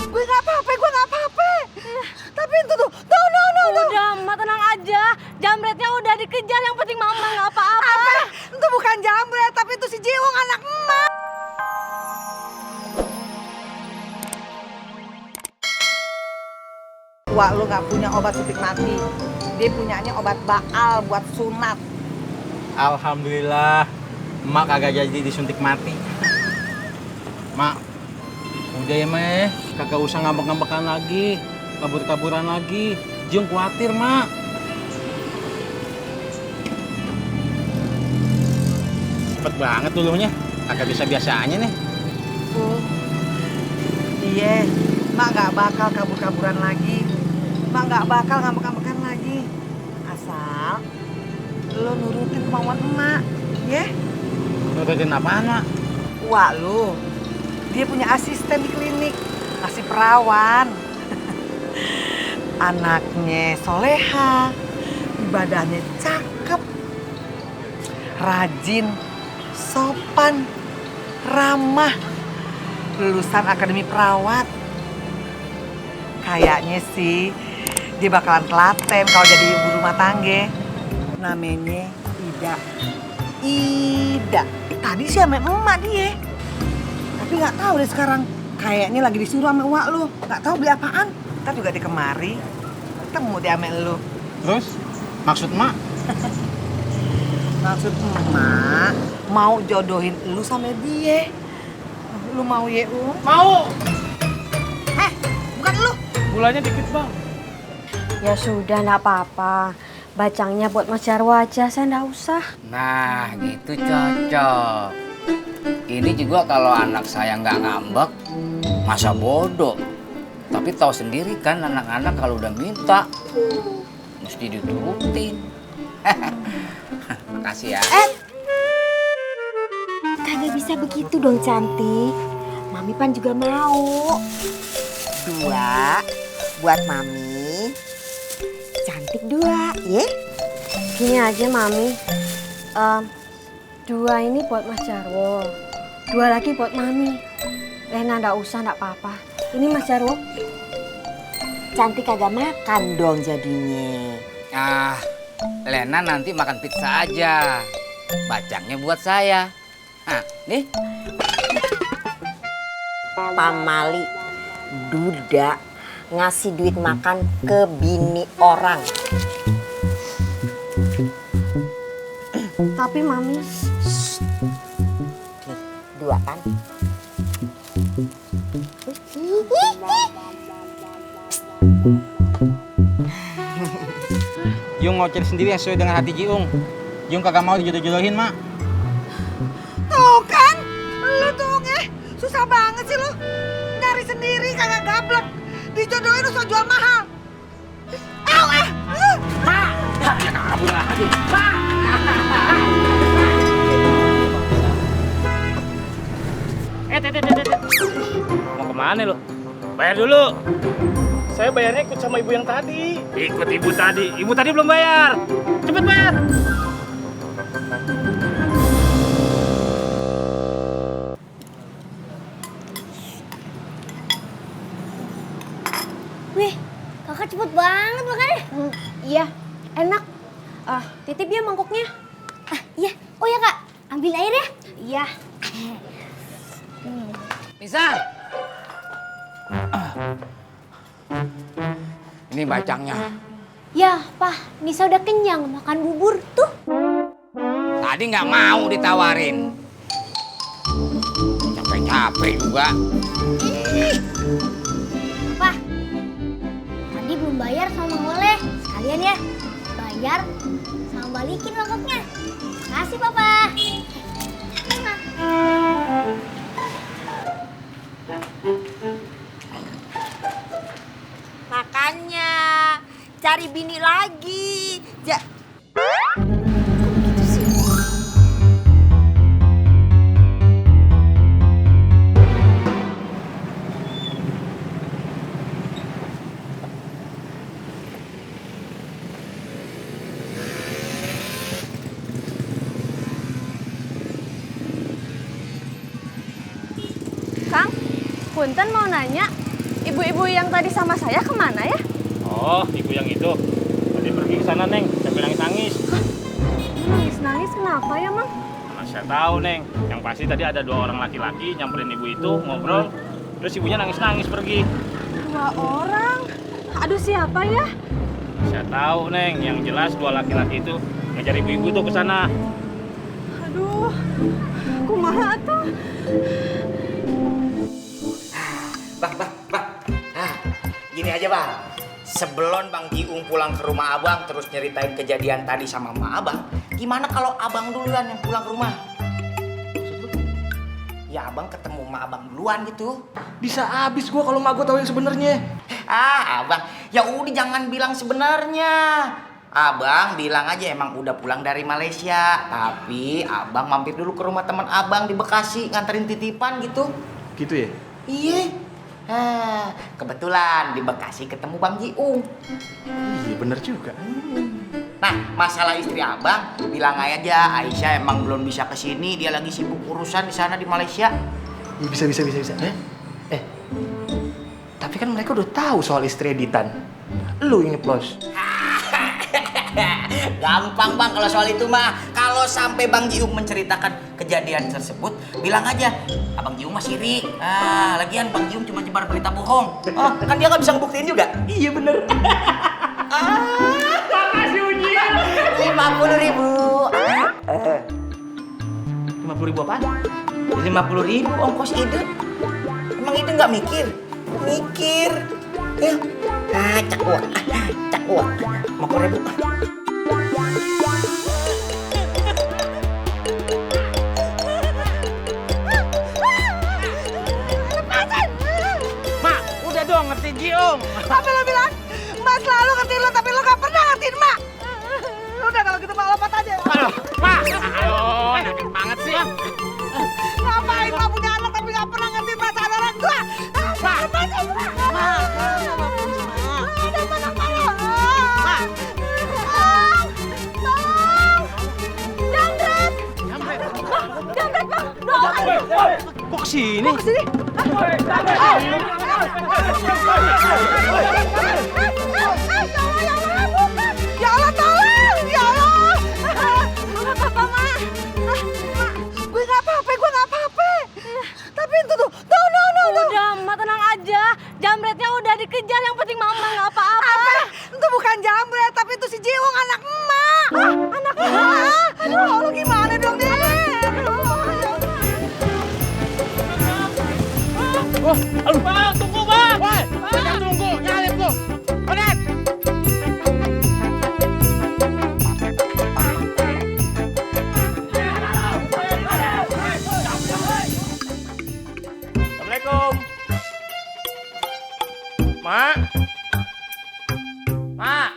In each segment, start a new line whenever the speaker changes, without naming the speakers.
Gue nggak apa-apa, gue nggak apa-apa. Tapi itu tuh, no.
Udah, Emak tenang aja. Jamretnya udah dikejar, yang penting Mama nggak apa-apa.
Apa? Itu bukan jambret, tapi itu si Jiung anak emak. Wah, lu nggak punya obat suntik mati. Dia punyanya obat baal buat sunat.
Alhamdulillah, emak kagak jadi disuntik mati. Mak, udah ya Mak, kagak usah ngambek-ngambekan lagi, kabur-kaburan lagi. Jiung khawatir, Mak. Cepet banget dulunya, kagak bisa biasanya nih.
Iya, mak nggak bakal kabur-kaburan lagi. Mak nggak bakal ngambek-ngambekan lagi. Asal lo nurutin kemauan emak, ya?
Nurutin apaan, Mak?
Wah lu, dia punya asisten di klinik, masih perawan. Anaknya soleha, ibadahnya cakep, rajin, sopan, ramah, lulusan akademi perawat. Kayaknya sih dia bakalan telaten kalau jadi ibu rumah tangga. Namanya Ida. Tadi sih sama emak dia. Tapi nggak tahu deh sekarang. Kayaknya lagi disuruh sama emak lu. Nggak tahu beli apaan. Ntar juga di kemari ketemu dia sama lu.
Terus, maksud Mak?
Maksud emak mau jodohin lu sama dia. Lu mau ya,
Mau.
Bukan lu.
Gulanya dikit bang.
Ya sudah, nggak apa-apa. Bacangnya buat Mas Jarwo aja, saya nggak usah.
Nah, gitu cocok. Ini juga kalau anak saya nggak ngambek, masa bodoh. Tapi tahu sendiri kan anak-anak kalau udah minta, mesti diturutin. Makasih ya.
Kagak bisa begitu dong, cantik. Mami Pan juga mau.
2 buat Mami, cantik 2, ya?
Gini aja, Mami. 2 ini buat Mas Jarwo. 2 lagi buat Mami. Lena nggak usah, nggak apa-apa. Ini Mas Jarwo.
Cantik kagak makan dong jadinya.
Ah, Lena nanti makan pizza aja. Bacangnya buat saya. Nah, nih.
Pamali duda ngasih duit makan ke bini orang.
Tapi Mami,
Nih, 2 kan?
Jiung ngoceh sendiri sesuai dengan hati Jiung. Jiung kagak mau dijodoh-jodohin, Mak.
Tuh kan, lu tuh susah banget sih lu. Nyari sendiri kagak gablek. Dijodohin lu jual mahal.
Ya kabur lagi.
Mau kemana lo? Bayar dulu. Saya bayarnya ikut sama ibu yang tadi. Ikut ibu tadi. Ibu tadi belum bayar. Cepet bayar.
wih, kakak cepet banget makannya. Iya, enak. Titip ya mangkoknya. Iya. Oh ya kak, ambil air ya. Iya.
Nisa. Ini bacangnya.
Ya, Pak, Nisa udah kenyang makan bubur tuh.
Tadi nggak mau ditawarin. Capek-capek juga.
Pak, tadi belum bayar sama Oleh. Sekalian ya, bayar sama balikin mangkoknya. Makasih, Papa.
Makanya cari bini lagi.
Kang, Punten mau nanya, ibu-ibu yang tadi sama saya kemana ya?
Oh, ibu yang itu. Tadi pergi ke sana, Neng, sambil nangis-nangis.
Nangis-nangis kenapa ya, Mang?
Mana saya tahu, Neng. Yang pasti tadi ada 2 orang laki-laki nyamperin ibu itu, ngobrol. Terus ibunya nangis-nangis pergi.
2 orang? Aduh, siapa ya?
Saya tahu, Neng. Yang jelas 2 laki-laki itu ngejar ibu-ibu tuh ke sana.
Aduh, kumaha tuh?
Bang. Nah, gini aja bang. Sebelum Bang Jiung pulang ke rumah abang terus nyeritain kejadian tadi sama emak abang, gimana kalau abang duluan yang pulang ke rumah? Maksud lu? Ya abang ketemu emak abang duluan gitu.
Bisa habis gua kalau emak gua tahu yang sebenarnya.
Abang, ya udah jangan bilang sebenarnya. Abang bilang aja emang udah pulang dari Malaysia, tapi abang mampir dulu ke rumah teman abang di Bekasi nganterin titipan gitu.
Gitu ya?
Iya. Kebetulan di Bekasi ketemu Bang Jiung.
Iya bener juga.
Nah, masalah istri abang, bilang aja Aisyah emang belum bisa kesini, dia lagi sibuk urusan di sana di Malaysia.
Iya bisa. Tapi kan mereka udah tahu soal istri editan. Lu yang nyeplos.
Gampang bang kalau soal itu mah. Kalau sampai Bang Jiung menceritakan kejadian tersebut, bilang aja Abang Jiung mah sirik. Lagian Bang Jiung cuma nyebar berita bohong. Oh, kan dia nggak bisa ngebuktiin juga.
Iya bener.
Makasih, Uji.
50.000.
50.000 apaan?
50.000 ongkos ide. Emang ide nggak mikir? Mikir. Ya. Cak uang. 50.000.
Mak, udah dong ngerti Jiung.
Apa lo bilang? Mas selalu ngerti lo, tapi lo gak pernah ngertiin Mak. Udah kalau gitu Mak lompat aja.
Aduh, Mak. Aduh, sakit banget sih.
Ngapain Mak punya anak tapi gak pernah ngertiin perasaan orang tua? Mak, lepas aja Mak. Mak, ada mana-mana. Mak. Jamret Bang.
Kok kesini?
Ya Allah tolong, ya Allah. Gue gak apa-apa, Ma. Gue gak apa-apa. Tapi itu tuh,
Udah, Mak tenang aja. Jamretnya udah dikejar, yang penting Mama nggak apa-apa.
Itu bukan jamret, tapi itu si Jiung anak emak. Anak emak? Aduh, lu gimana dong, Dek?
Aduh, Bang, tunggu, Bang. Woi, jangan tunggu, nyalip lu. Odet.
Assalamualaikum. Mak. Mak.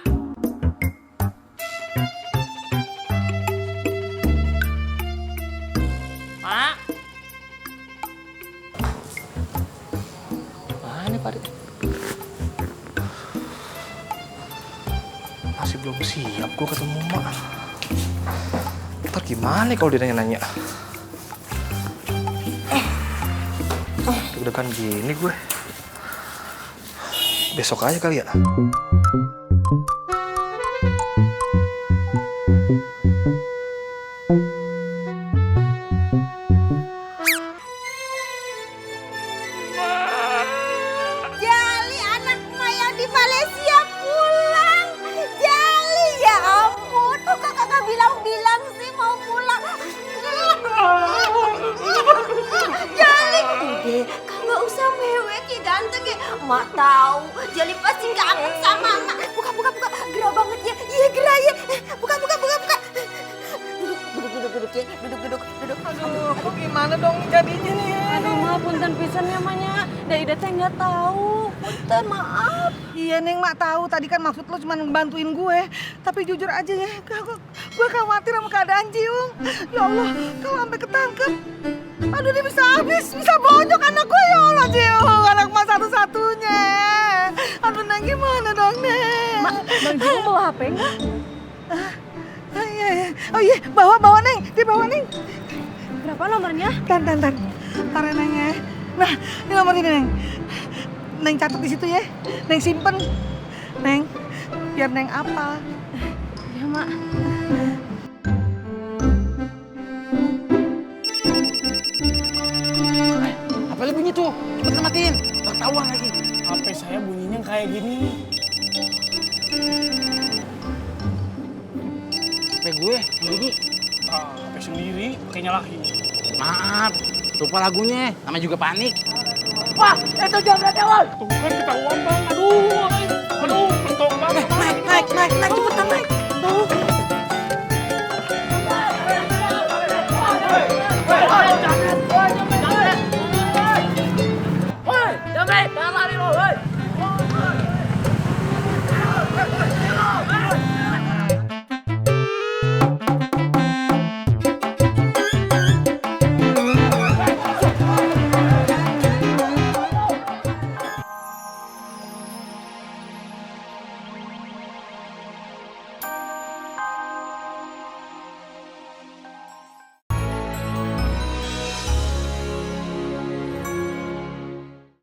Mak.
Mana Pak? Masih belum siap gua ketemu Mak. Ntar gimana kalau dia nanya-nanya? Deg-degan gini gue. Besok aja kali ya.
Jali anak Maya di Malaysia pulang. Jali ya ampun. Kok kakak bilang-bilang sih mau pulang. Jali. Udah, kagak usah mewek ya ganteng ya. Mak tahu. Jali pasti kangen sama Mak. Buka. Gerah banget ya. Iya gerah ya. Buka. Duduk ya. Duduk.
Aduh, kok gimana dong jadinya nih?
Aduh, Ma, punten pisan ya, Manya. Ida teh nggak tahu. Punten, maaf.
Iya, Neng, Mak tahu. Tadi kan maksud lo cuma ngebantuin gue. Tapi jujur aja ya, gue khawatir sama keadaan Jiung. Ya Allah, kalau sampai ketangkep, aduh dia bisa bonyok anak gue. Ya Allah, Jiung, anak Mak satu-satunya. Aduh, Neng, gimana dong, Neng?
Mak, Bang Jiung bawa HP nggak?
Iya. Oh iya, bawa Neng, dibawa Neng.
Berapa nomornya?
Tan. Ntar ya, Neng ya. Nah, ini nomor ini, Neng. Neng catat di situ ya. Neng simpen. Neng, biar Neng apa?
Ya, Mak.
Apa lu bunyi tuh? Cepet matiin. Ketahuan lagi.
HP saya bunyinya kayak gini.
HP gue bunyi.
HP sendiri, pakai nyalahin.
Maaf, lupa lagunya. Namanya juga panik.
Tuh kan ketahuan bang. Aduh, mentok banget.
Naik, cepetan naik. Tuh.